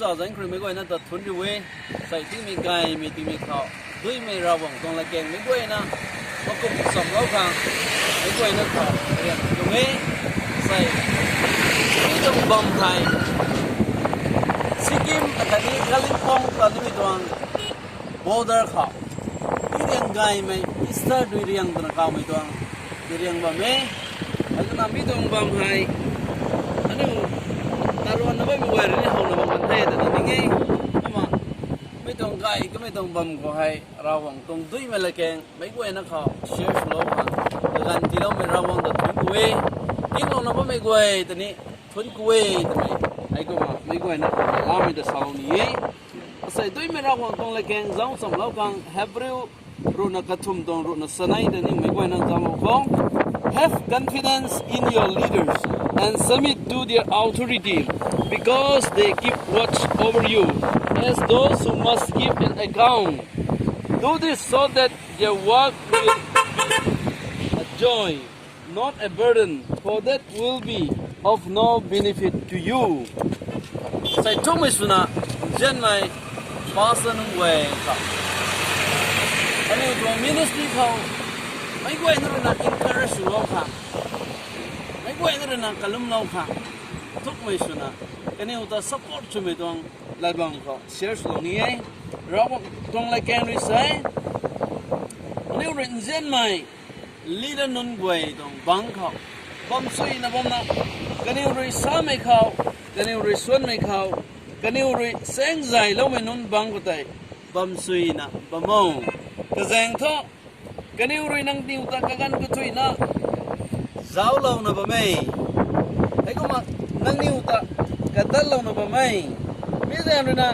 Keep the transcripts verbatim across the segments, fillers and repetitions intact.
Tau zaeng khruimei guayna ta thunc riu e, sei tingmei gaymei tingmei khou, duimei Ravguangc tuang latkaeng mei guayna, makum chamlou khang, mei guayna khou, riang tuang e, sei, mi tuang bam hei, Sikkim akhatni Kalimpong ta nimei tuang, border khou, dui riang gaymei, Easter dui riang twna kawmei tuang, dui riang bam e, hei twna mi tuang bam hei, aniu, taruanna bammei guay rui ni howna bam kan the twna ning e, kumna, mi tuang gay kamei tuang bam khou hei, Ravguangc tuang duimei latkaeng, meic guayna khou, share swlou khang, kaganv tiiloumei Ravguangc ta thunc ku e, ninglouna bammei guay ta ni, thunc ku e twmei, hei kumna, meic guayna khou, lamei ta salou ni e. Asei duimei Ravguangc tuang latkaeng zauc chamlou khang, Hebrew ruhna kathumh tuang ruhna sanei ta ni meic guayna zauclou khou. Have confidence in your leaders and submit to their authority, because they keep watch over you as those who must give an account. Do this so that their work will be a joy, not a burden, for that will be of no benefit to you. Sei thumei swna, nzianmei pastor nunc guay khou, aniu tuang ministry khou, meic guayna ruina encourage swlou khang, meic guayna ruina kalumlou khang, thukmei swna, kaniw ta support swmei tuang latbam khou share swlou ni e. Ravguangc tuang latkaeng rui sei, aniu rui nzianmei leader nunc guay tuang bangc khou, bam suina bamna, kaniw rui samei khou, kaniw rui suanmei khou, kaniw rui saengzayloumei nunc bangc khou tei, bam suina bam o. Kazaeng thu, kaniw rui nangniw ta kaganv kathuicna zauclouna bam e. Heikumna, nangniw ta kadatlouna bam e. Mi zaeng ruina,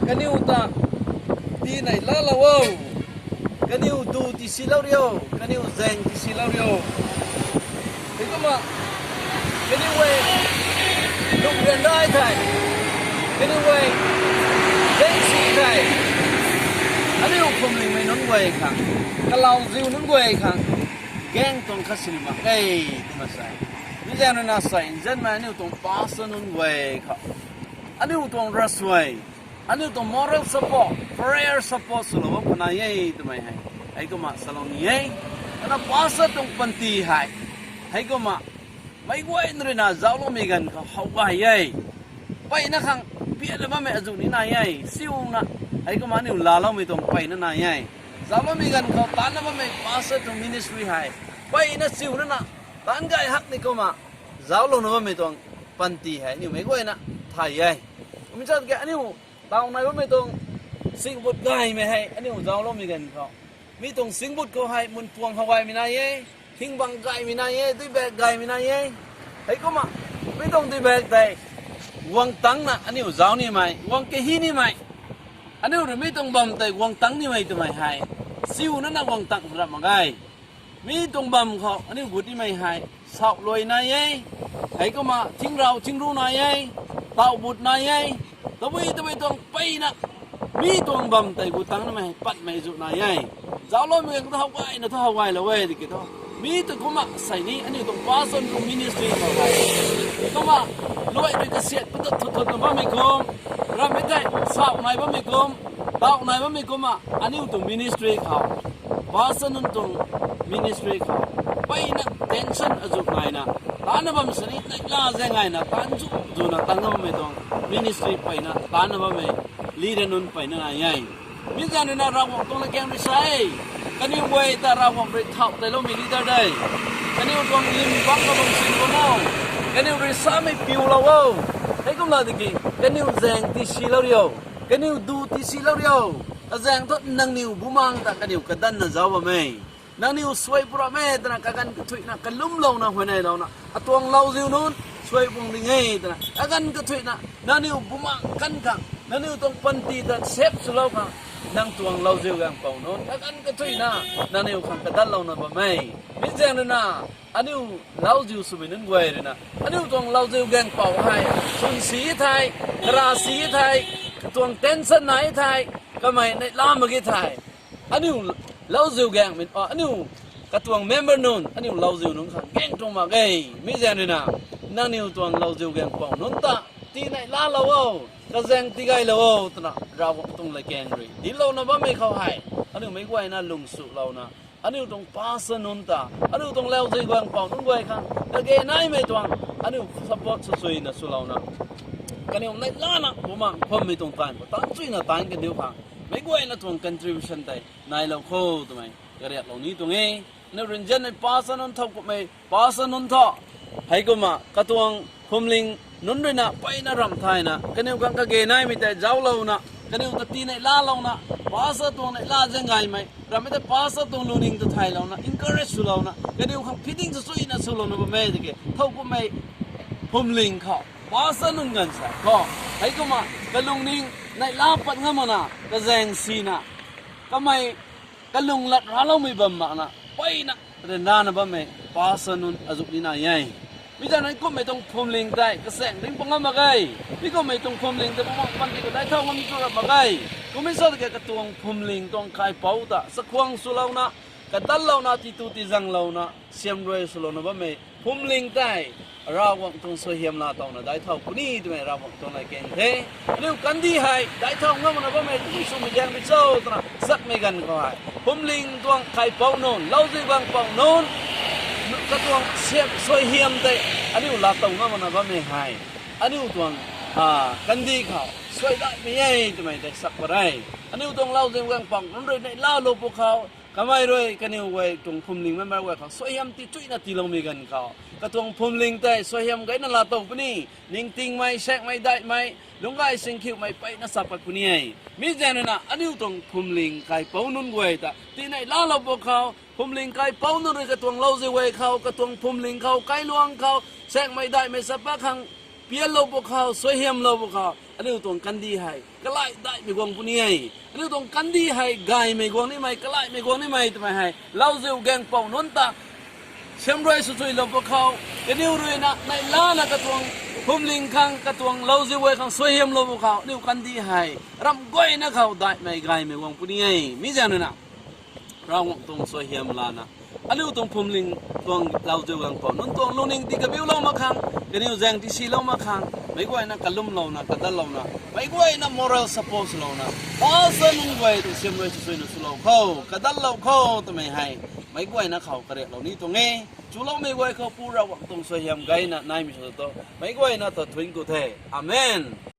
kaniw ta tinei laalou o. Kaniw du tisilou rio, kaniw zaeng tisilou rio. Heikumna, kaniw guay, lungrian dai thei, kaniw guay, zaengsi thei, aniu phuamlingmei nunc guay khang, kalauziu nunc guay khang, gaeng tuang khat sini mak e, kumna sa e. Mi zaeng ruina sei, nzianmei aniu tuang pastor nunc guay khou, aniu tuang ravsuai, aniu tuang moral support, prayer support swlou bam khou nai e twmei hei, heikumna salou ni e. Kana pastor tuang panty hei, heikumna, meic guayna ruina zaucloumei ganv khou how gay e. Mpeyna khang pianna bammei azuh ni nai e, siuna, heikumna aniu laaloumei tuang mpeyna nai e. Zaucloumei ganv khou taancna bammei pastor tuang ministry hei, mpeyna siuna na, taanc gay hak ni kumna, zauclouna bammei tuang panty hei aniu meic guayna thay e. Kumchat ke aniu taw nai bammei tuang singbut gaymei hei aniu zaucloumei ganv khou, mi tuang singbut khou hei munpuang how gaymei nai e, thingbang gaymei nai e, duibak gaymei nai e. Heikumna, mi tuang duibak tei guang tangcna aniu zauc nimei, guang kahi nimei, aniu rui mi tuang bam tei guang tangc nimei twmei hei, siuna na guang tangc rap mak ge. Mi tuang bam khou aniu gut nimei hei, sauhluai nai e, heikumna thingrau thingru nai e, tauhbut nai e, tabui tabui tuang mpeyna, mi tuang bam tei gut tangc nimei hei patmei zuh nai e. Zaucloumei ganv khou thu how gayna thu how gaylou e tiki thu, mi tu kumna sei ni aniu tuang pastor tuang ministry khou hei, kumna luai rui kasiat pata thut thutna bammei kum, rammei tei sauh nai bammei kum, tauh nai bammei kumna aniu tuang ministry khou, pastor nunc tuang ministry khou, mpeyna tension azuh naina, taancna bam sini neihla zaeng gayna taanc zu zuna tangc bammei tuang ministry mpeyna taancna bammei leader nunc mpeyna nai e. Mi zaeng ruina Ravguangc tuang latkaeng rui sa e, kaniw guay ta Ravguangc rui thauh teiloumei leader de. Kaniw tuang lim bangc kabam sin bam o. Kaniw rui samei piulou o. Heikumna tiki, kaniw zaeng tisilou rio, kaniw du tisilou rio. Kazaeng thu nangniw bumaeng ta kaniw kadanna zauc bam e. Nangniw suai pura e twna kaganv kathuicna kalumlouna huayneylouna atuang lauziu nunc suai puang ding e twna kaganv kathuicna nangniw bumaeng kan khang, nangniw tuang panty ta sep swlou khang, nang tuang lauziu gaengpou nunc kaganv kathuicna nangniw khang kadatlouna bam e. Mi zaeng ruina, aniu lauziu swmei nunc guay ruina, aniu tuang lauziu gaengpou hei, swn si thei, kara si thei, katuang tension nai thei, kamei neihla mak ge thei, aniu lauziu gaengmei, aniu katuang member nunc, aniu lauziu nunc khang gaeng tuang mak ge. Mi zaeng ruina, nangniw tuang lauziu gaengpou nunc ta tii neihlalou o, kazaeng tigaylou o twna Ravguangc tuang latkaeng rui dinclouna bammei khou hei, aniu meic guayna lung sulouna, aniu tuang pastor nunc ta, aniu tuang lauziu guang pou nunc guay khang kage naimei tuang, aniu support swsuina swlouna, kaniw neihlana Bumaengh Mpouh mei tuang taanv khou tan chuyna taanc kaniw khang meic guayna tuang contribution tei nailou kho twmei kariaklou ni tuang e. Aniu ryanzianmei pastor nunc, thowkumhmei pastor nunc thu, heikumna katuang phuamling nunc ruina mpeyna ramh thayna kaniw khang kage naimei tei zauclouna, kaniw ta tii neihlalouna, pastor tuang neihla zaeng gaymei rammei tei pastor tuang lungning ta thaylouna, encourage swlouna, kaniw khang feeding swsuina swlouna bammei tiki thowkumhmei phuamling khou pastor nunc ganv sa khou, heikumna kalungning neihla pat ngam makna, kazaeng sina, kamei kalung lat racloumei bam makna mpeyna ryanrana bammei pastor nunc azuh ni nai e. Mi zaeng nunc kumhmei tuang phuamling tei kasaeng ringc pat ngam mak ge. Mi kumhmei tuang phuamling tei Bumaengh panty khou daic thau ngam tu rap mak ge. Kumhmei sa tiki katuang phuamling tuang kaipouc ta chakhwang swlouna, kadatlouna, titu tizanglouna, siamruai swlouna bammei phuamling tei Ravguangc tuang suaihiam laa towna daic thau puni twmei Ravguangc tuang latkaeng the. Aniu kandih hei daic thau ngam makna bammei tingsummei zaeng rui cho twna sakmei ganv khou hei, phuamling tuang kaipouc nunc, lauziu guang pou nunc, katuang suaihiam tei aniu laatow ngam makna bammei hei, aniu tuang kandih khou suaidaihmei e twmei tei sak pat re. Aniu tuang lauziu guang pou nunc rui neihlalou pwkhou, kamei rui kaniw guay tuang phuamling member guay khang suaihiam tichuina tiiloumei ganv khou, katuang phuamling tei suaihiam gayna laatow puni, ningtingmei, saekmei, daihmei, lungcgay singkhiumei mpeyna sa pat puni e. Mi zaeng ruina aniu tuang phuamling kaipouc nunc guay ta tii neihlalou pwkhou, phuamling kaipouc nunc rui katuang lauziu guay khou, katuang phuamling khou, kailuang khou saekmei daihmei sa pat khang pianlou pwkhou, suaihiamlou pwkhou, aniu tuang kandih hei kalaih daihmei guang puni e. Aniu tuang kandih hei gaymei guang nimei, kalaihmei guang nimei twmei hei lauziu guang pou nunc ta siamruai swsuilou pwkhou, kaniw ruina neihlana katuang phuamling khang, katuang lauziu guay khang suaihiamlou pwkhou, aniu kandih hei ramh guayna khou daihmei gaymei guang puni e. Mi zaeng ruina Ravguangc tuang suaihiam lana, aniu tuang phuamling tuang lauziu guang pou nunc tuang lungning tii kabiulou mak khang, kaniw zaeng tisilou mak khang, meic guayna kalumlouna, kadatlouna, meic guayna moral support swlouna, pastor nunc guay ta siamruai swsuina swlou kho, kadatlou kho twmei hei meic guayna khou kariaklou ni tuang e. Chuloumei guay khou Pu Ravguangc tuang suaihiam gayna naimei sw tu, meic guayna ta thuanc ku the. Amen.